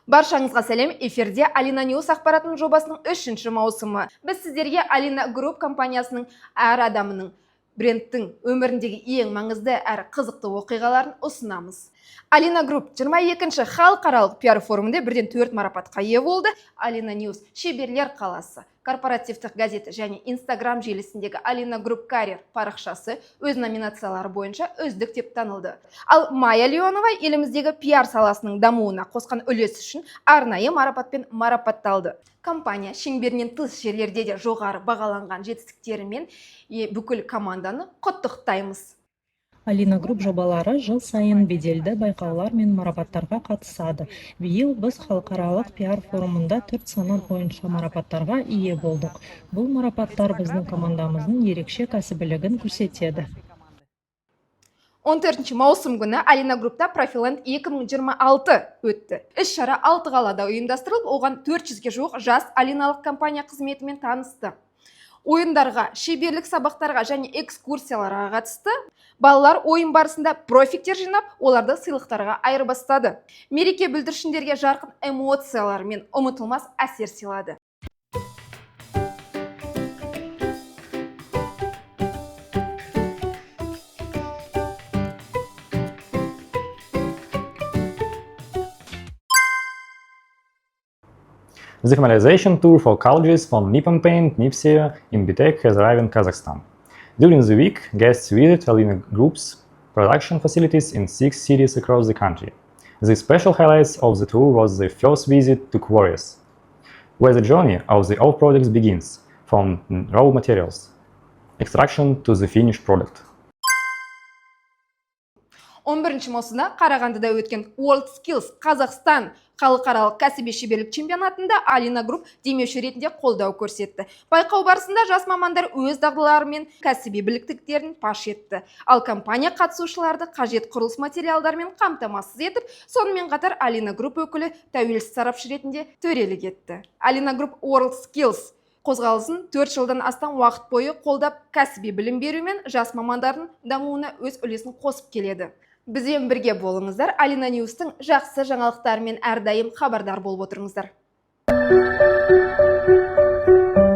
Баршаңызға сәлем! Эфирде Алина News ақпаратының жобасының үшінші маусымы. Біз сіздерге Алина Group компаниясының әр адамының, брендтің өміріндегі ең маңызды әрі қызықты оқиғаларын ұсынамыз. Алина Group 22-ші халықаралық пиар форумында бірден 4 марапатқа ие болды. Алина News шеберлер қаласы, корпоративтік газеті және Инстаграм желісіндегі Алина Group Career парақшасы өз номинациялары бойынша үздік деп танылды. Ал Майя Леонова еліміздегі пиар саласының дамуына қосқан үлесі үшін арнайы марапатпен марапатталды. Компания шеңберінен тыс жерлерде де жоғары бағаланған жетістіктерімен бүкіл команданы құттықтаймыз. Алина Group жобалары жыл сайын беделді байқаулар мен марапаттарға қатысады. Биыл біз халықаралық пиар форумында төрт санат бойынша марапаттарға ие болдық. Бұл марапаттар біздің командамыздың ерекше кәсібилігін көрсетеді. 14 маусым күні Алина Группта Профиленд 2026 өтті. Іс-шара алты қалада ұйымдастырылып, оған 400-ге жуық жас алиналық компания қызметімен танысты. Ойындарға, шеберлік сабақтарға және экскурсияларға қатысты. Балалар ойын барысында профиктер жинап, оларды сыйлықтарға айырбастады. Мереке бүлдіршіндерге жарқын эмоциялар мен ұмытылмас әсер сыйлады. The familiarization tour for colleges from Nippon Paint, Nipsea, Inbitech has arrived in Kazakhstan. During the week, guests visit Alina Group's production facilities in six cities across the country. The special highlights of the tour was the first visit to quarries, where the journey of the all products begins, from raw materials extraction to the finished product. 11 маусымда Қарағандыда өткен World Skills Қазақстан халықаралық кәсіби шеберлік чемпионатында Алина Group демеуші ретінде қолдау көрсетті. Байқау барысында жас мамандар өз дағдылары мен кәсіби біліктіліктерін паш етті. Ал компания қатысушыларды қажет құрылыс материалдарымен қамтамасыз етіп, сонымен қатар Алина Group өкілі тәуелсіз сарапшы ретінде төрелік етті. Алина Group World Skills қозғалысын 4 жылдан астам уақыт бойы қолдап, кәсіби білім беру мен жас мамандардың дамуына өз үлесін қосып келеді. Бізбен бірге болыңыздар, Алина Ньюстың жақсы жаңалықтарымен әрдайым хабардар болып отырыңыздар.